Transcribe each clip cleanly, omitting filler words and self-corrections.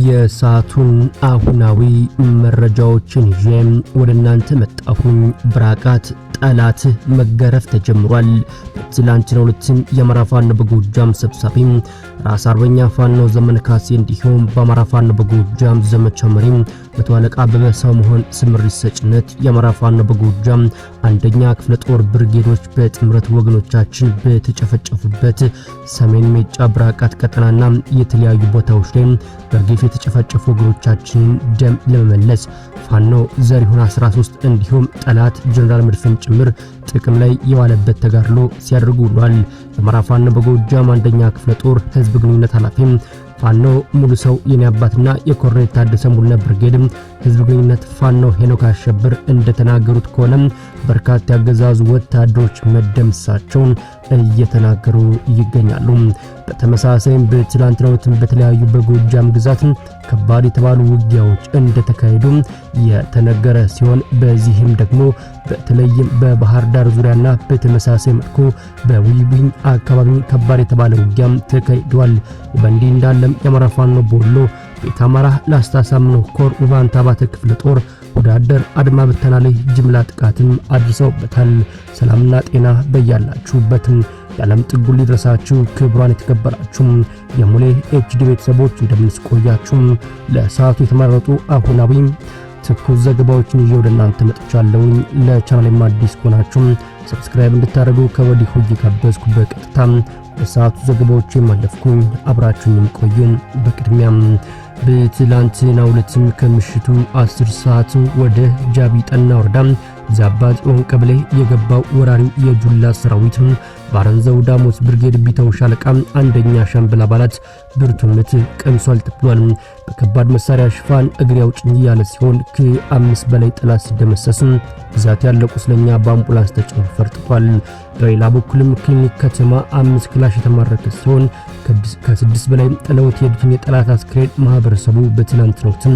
የሰዓቱን አሁናዊ መረጃዎችን ይዤ ወደ እናንተ መጣሁኝ። ብራቃት ጠላት መገረፍ ተጀምሯል። በትላንትናው ዕለትም የአማራ ፋኖ በጎጃም ሰብሳቢ ራስ አርበኛ ፋኖ ዘመነ ካሴ እንዲሁም በአማራ ፋኖ በጎጃም ዘመቻ መሪ መቶ አለቃ አበበ ሰውመሆን ስምሪት ሰጭነት የአማራ ፋኖ በጎጃም አንደኛ ክፍለ ጦር ብርጌዶች በጥምረት ወገኖቻችን በተጨፈጨፉበት ሰሜን ሜጫ ብራቃት ቀጠናና የተለያዩ ቦታዎች ላይ በግፍ የተጨፈጨፉ ወገኖቻችንን ደም ለመመለስ ፋኖ ዘሪሁን 13 እንዲሁም ጠላት ጀነራል መድፍን ጭምር ጥቅም ላይ የዋለበት ተጋድሎ ሲያደርጉ ውሏል። የአማራ ፋኖ በጎጃም አንደኛ ክፍለ ጦር ህዝብ ግንኙነት ኃላፊ ፋኖ ሙሉ ሰው የኔ አባትና የኮሎኔል ታደሰ ሙሉነህ ብርጌድ ህዝብ ግንኙነት ፋኖ ሄኖክ አሸብር እንደተናገሩት ከሆነ በርካታ ያገዛዙ ወታደሮች መደምሰሳቸውን እየተናገሩ ይገኛሉ። በተመሳሳይም በትላንትናው ዕለትም በተለያዩ በጎጃም ግዛት ከባድ የተባሉ ውጊያዎች እንደተካሄዱ የተነገረ ሲሆን በዚህም ደግሞ በተለይም በባህር ዳር ዙሪያና በተመሳሳይ መልኩ በዊቢኝ አካባቢ ከባድ የተባለ ውጊያም ተካሂዷል። በእንዲህ እንዳለም የአማራ ፋኖ በወሎ ቤተ አማራ ላስታ አሳምነው ኮር ውባንታ አባተ ክፍለ ጦር ወዳደር አድማ ብተና ላይ ጅምላ ጥቃትም አድርሰውበታል። ሰላምና ጤና በያላችሁበትም የዓለም ጥጉ ሊድረሳችሁ። ክብሯን የተከበራችሁ የሙሌ HD ቤተሰቦች እንደምንስቆያችሁ፣ ለሰዓቱ የተመረጡ አሁናዊ ትኩስ ዘገባዎችን ይዤ ወደ እናንተ መጥቻለሁ። ለቻናሌም አዲስ ከሆናችሁ subscribe እንድታደርጉ ከወዲሁ እየጋበዝኩ በቀጥታ ለሰዓቱ ዘገባዎች የማለፍኩኝ፣ አብራችሁኝም ቆዩ። በቅድሚያም በትላንትናው ዕለትም ከምሽቱ 10 ሰዓት ወደ ጃቢ ጠና ወረዳ ዛባ ጽዮን ቀበሌ የገባው ወራሪው የጁላ ሰራዊት ባረንዘው ዳሞት ብርጌድ ቢተው ሻለቃ አንደኛ ሻምበል አባላት ብርቱ ምት ቀምሷል ተብሏል። በከባድ መሳሪያ ሽፋን እግሬ አውጭኝ ያለ ሲሆን ከ5 በላይ ጠላት ሲደመሰስ ብዛት ያለው ቁስለኛ በአምቡላንስ ተጭኖ ፈርጥቷል። በሌላ በኩልም ክሊኒክ ከተማ 5 ክላሽ የተማረከ ሲሆን ከ6 በላይ ጥለውት የሄዱትን የጠላት አስክሬን ማህበረሰቡ በትናንትናው ዕለትም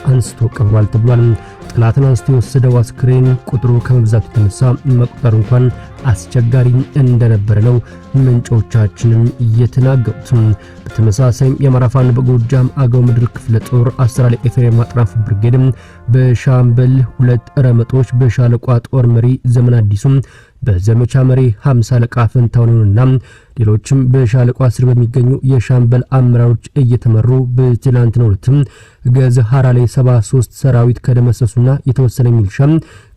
አንስቶ ቀብሯል ተብሏል። ጠላትን አንስቶ የወሰደው አስክሬን ቁጥሩ ከመብዛቱ የተነሳ መቁጠር እንኳን አስቸጋሪ እንደነበረ ነው ምንጮቻችንም እየተናገሩት። በተመሳሳይም የአማራ ፋኖ በጎጃም አገው ምድር ክፍለ ጦር 10 አለቃ ኤፍሬም አጥናፉ ብርጌድ በሻምበል 2 ረመጦች በሻለቋ ጦር መሪ ዘመን አዲሱም በዘመቻ መሪ 50 አለቃ ፈንታውንና ሌሎችም በሻለቋ ስር በሚገኙ የሻምበል አመራሮች እየተመሩ በትላንትናው ዕለትም ገዝሃራ ላይ 73 ሰራዊት ከደመሰሱና የተወሰነ ሚሊሻ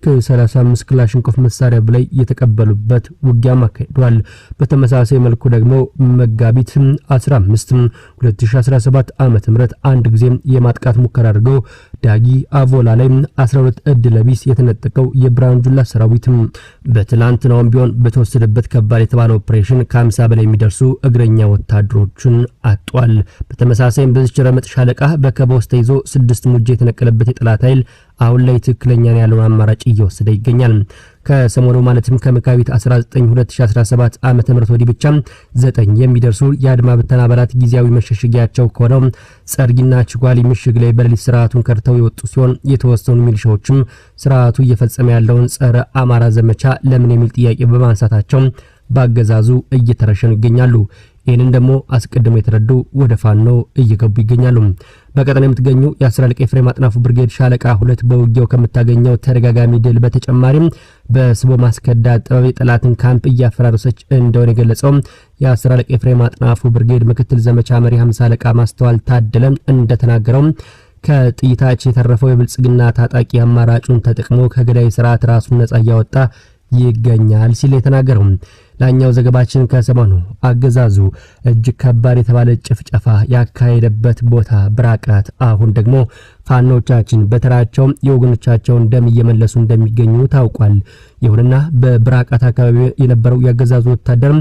ከ35 ክላሽንኮቭ መሳሪያ በላይ የተቀበሉበት ውጊያም አካሂዷል። በተመሳሳይ መልኩ ደግሞ መጋቢት 15 2017 ዓ.ም አንድ ጊዜ የማጥቃት ሙከራ አድርገው ዳጊ አቮላ ላይ 12 እድለቢስ የተነጠቀው የብርሃኑ ጁላ ሰራዊት በትላንትናውም ቢሆን በተወሰደበት ከባድ የተባለ ኦፕሬሽን ከ50 በላይ የሚደርሱ እግረኛ ወታደሮችን አጧል። በተመሳሳይም በዚች ረመጥ ሻለቃ በከበባ ውስጥ ተይዞ 6 ሙጃ የተነቀለበት የጠላት ኃይል አሁን ላይ ትክክለኛ ያለውን አማራጭ እየወሰደ ይገኛል። ከሰሞኑ ማለትም ከመጋቢት 19 2017 ዓ.ም ወዲህ ብቻ 9 የሚደርሱ የአድማ ብተና አባላት ጊዜያዊ መሸሸጊያቸው ከሆነው ጸርጊና ችጓሊ ምሽግ ላይ በሌሊት ስርዓቱን ከድተው የወጡ ሲሆን የተወሰኑ ሚሊሻዎችም ስርዓቱ እየፈጸመ ያለውን ጸረ አማራ ዘመቻ ለምን የሚል ጥያቄ በማንሳታቸው ባገዛዙ እየተረሸኑ ይገኛሉ። ይህንን ደግሞ አስቀድሞ የተረዱ ወደ ፋኖ እየገቡ ይገኛሉ። በቀጠና የምትገኙ የአስር አለቃ ኤፍሬም አጥናፉ ብርጌድ ሻለቃ 2 በውጊያው ከምታገኘው ተደጋጋሚ ድል በተጨማሪም በስቦ ማስከዳት ጥበብ የጠላትን ካምፕ እያፈራረሰች እንደሆነ የገለጸው የአስር አለቃ ኤፍሬም አጥናፉ ብርጌድ ምክትል ዘመቻ መሪ 50 አለቃ ማስተዋል ታደለ እንደተናገረው ከጥይታችን የተረፈው የብልጽግና ታጣቂ አማራጩን ተጠቅሞ ከገዳይ ስርዓት ራሱን ነጻ እያወጣ ይገኛል ሲል የተናገረው። ላኛው ዘገባችን ከሰሞኑ አገዛዙ እጅግ ከባድ የተባለ ጭፍጨፋ ያካሄደበት ቦታ ብራቃት፣ አሁን ደግሞ ፋኖቻችን በተራቸው የወገኖቻቸውን ደም እየመለሱ እንደሚገኙ ታውቋል። ይሁንና በብራቃት አካባቢ የነበረው ያገዛዙ ወታደር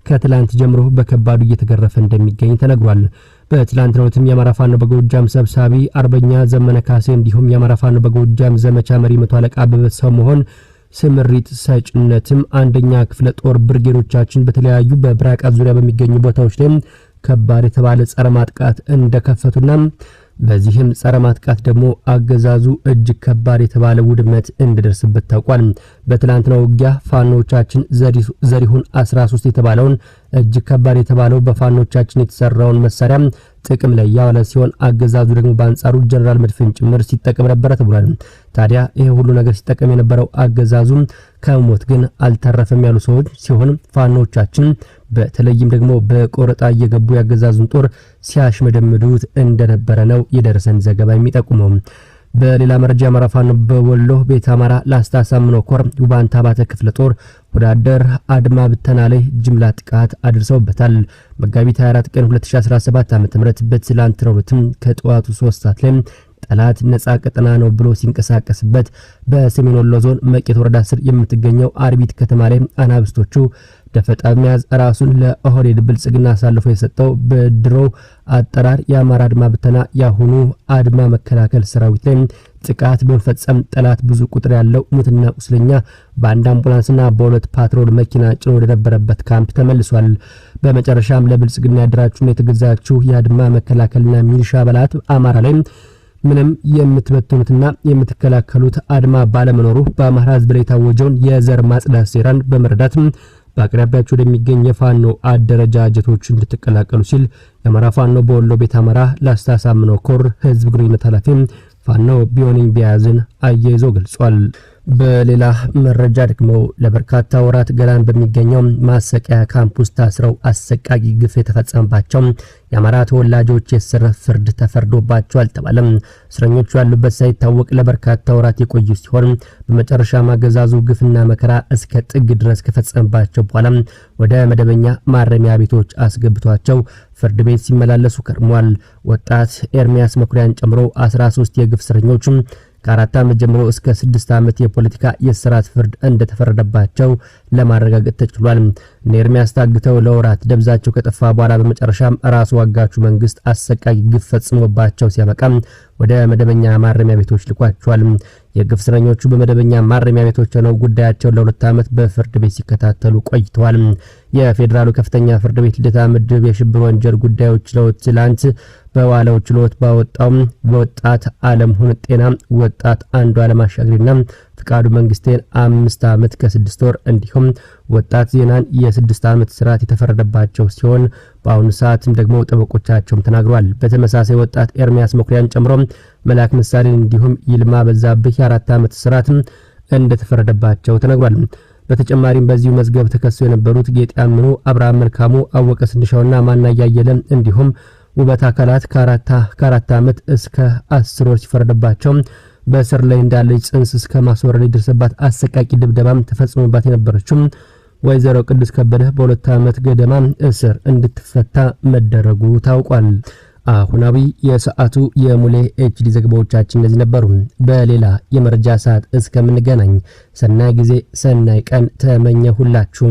ከትላንት ጀምሮ በከባዱ እየተገረፈ እንደሚገኝ ተነግሯል። በትላንትናው ዕለትም የአማራ ፋኖ በጎጃም ሰብሳቢ አርበኛ ዘመነ ካሴ እንዲሁም የአማራ ፋኖ በጎጃም ዘመቻ መሪ መቶ አለቃ አበበ ሰውመሆን ስምሪት ሰጭነትም አንደኛ ክፍለ ጦር ብርጌዶቻችን በተለያዩ በብራቃት ዙሪያ በሚገኙ ቦታዎች ላይ ከባድ የተባለ ጸረ ማጥቃት እንደከፈቱና በዚህም ጸረ ማጥቃት ደግሞ አገዛዙ እጅግ ከባድ የተባለ ውድመት እንደደረሰበት ታውቋል። በትላንትናው ውጊያ ፋኖቻችን ዘሪሁን 13 የተባለውን እጅግ ከባድ የተባለው በፋኖቻችን የተሰራውን መሳሪያ ጥቅም ላይ ያዋለ ሲሆን አገዛዙ ደግሞ በአንጻሩ ጀነራል መድፍን ጭምር ሲጠቀም ነበረ ተብሏል። ታዲያ ይሄ ሁሉ ነገር ሲጠቀም የነበረው አገዛዙ ከሞት ግን አልተረፈም ያሉ ሰዎች ሲሆን ፋኖቻችን በተለይም ደግሞ በቆረጣ እየገቡ ያገዛዙን ጦር ሲያሽመደምዱት እንደነበረ ነው የደረሰን ዘገባ የሚጠቁመው። በሌላ መረጃ አማራ ፋኖ በወሎ ቤተ አማራ ላስታ አሳምነው ኮር ውባንታ አባተ ክፍለ ጦር ወዳደር አድማ ብተና ላይ ጅምላ ጥቃት አድርሰውበታል። መጋቢት 24 ቀን 2017 ዓ.ም በትላንትናው ዕለትም ከጠዋቱ 3 ሰዓት ላይ ጠላት ነፃ ቀጠና ነው ብሎ ሲንቀሳቀስበት በሰሜን ወሎ ዞን መቄት ወረዳ ስር የምትገኘው አርቢት ከተማ ላይ አናብስቶቹ ደፈጣ በመያዝ ራሱን ለኦህዴድ ብልጽግና አሳልፎ የሰጠው በድሮ አጠራር የአማራ አድማ ብተና ያሁኑ አድማ መከላከል ሰራዊት ላይ ጥቃት በመፈጸም ጠላት ብዙ ቁጥር ያለው ሙትና ቁስለኛ በአንድ አምቡላንስና በሁለት ፓትሮል መኪና ጭኖ ወደነበረበት ካምፕ ተመልሷል። በመጨረሻም ለብልጽግና ያደራችሁና የተገዛችሁ የአድማ መከላከልና ሚሊሻ አባላት አማራ ላይ ምንም የምትበትኑትና የምትከላከሉት አድማ ባለመኖሩ በአማራ ሕዝብ ላይ የታወጀውን የዘር ማጽዳት ሴራን በመረዳት በአቅራቢያችሁ ወደሚገኝ የፋኖ አደረጃጀቶች እንድትቀላቀሉ ሲል የአማራ ፋኖ በወሎ ቤተ አማራ ላስታ አሳምነው ኮር ህዝብ ግንኙነት ኃላፊ ፋኖ ቢሆነኝ ቢያዝን አያይዞ ገልጿል። በሌላ መረጃ ደግሞ ለበርካታ ወራት ገላን በሚገኘው ማሰቂያ ካምፕ ውስጥ ታስረው አሰቃቂ ግፍ የተፈጸመባቸው የአማራ ተወላጆች የእስር ፍርድ ተፈርዶባቸዋል ተባለ። እስረኞቹ ያሉበት ሳይታወቅ ለበርካታ ወራት የቆዩ ሲሆን በመጨረሻም አገዛዙ ግፍና መከራ እስከ ጥግ ድረስ ከፈጸመባቸው በኋላ ወደ መደበኛ ማረሚያ ቤቶች አስገብቷቸው ፍርድ ቤት ሲመላለሱ ከርሟል። ወጣት ኤርሚያስ መኩሪያን ጨምሮ 13 የግፍ እስረኞች ከ4 ዓመት ጀምሮ እስከ 6 ዓመት የፖለቲካ የእስራት ፍርድ እንደተፈረደባቸው ለማረጋገጥ ተችሏል። እነ ኤርሚያስ ታግተው ለወራት ደብዛቸው ከጠፋ በኋላ በመጨረሻም ራሱ አጋቹ መንግስት አሰቃቂ ግፍ ፈጽሞባቸው ሲያበቃ ወደ መደበኛ ማረሚያ ቤቶች ልኳቸዋል። የግፍ እስረኞቹ በመደበኛ ማረሚያ ቤቶች ሆነው ጉዳያቸውን ለ2 ዓመት በፍርድ ቤት ሲከታተሉ ቆይተዋል። የፌዴራሉ ከፍተኛ ፍርድ ቤት ልደታ ምድብ የሽብር ወንጀል ጉዳዮች ችሎት ትላንት በዋለው ችሎት ባወጣው ወጣት አለምሁን ጤና፣ ወጣት አንዱ ዓለም አሻግሪና ፍቃዱ መንግስቴን 5 ዓመት ከ6 ወር እንዲሁም ወጣት ዜናን የ6 ዓመት እስራት የተፈረደባቸው ሲሆን በአሁኑ ሰዓትም ደግሞ ጠበቆቻቸውም ተናግሯል። በተመሳሳይ ወጣት ኤርሚያስ መኩሪያን ጨምሮ መላክ ምሳሌን እንዲሁም ይልማ በዛብህ የ4 ዓመት እስራት እንደተፈረደባቸው ተነግሯል። በተጨማሪም በዚሁ መዝገብ ተከሰው የነበሩት ጌጤ አምኑ፣ አብርሃም መልካሙ፣ አወቀ ስንሻውና ማና ያየለ እንዲሁም ውበት አካላት ከአራት ዓመት እስከ 10 ወር ሲፈረድባቸው በእስር ላይ እንዳለች ጽንስ እስከ ማስወረድ የደረሰባት አሰቃቂ ድብደባም ተፈጽሞባት የነበረችው ወይዘሮ ቅዱስ ከበደ በ2 ዓመት ገደማ እስር እንድትፈታ መደረጉ ታውቋል። አሁናዊ የሰዓቱ የሙሌ HD ዘገባዎቻችን እነዚህ ነበሩ። በሌላ የመረጃ ሰዓት እስከምንገናኝ ሰናይ ጊዜ ሰናይ ቀን ተመኘሁላችሁ።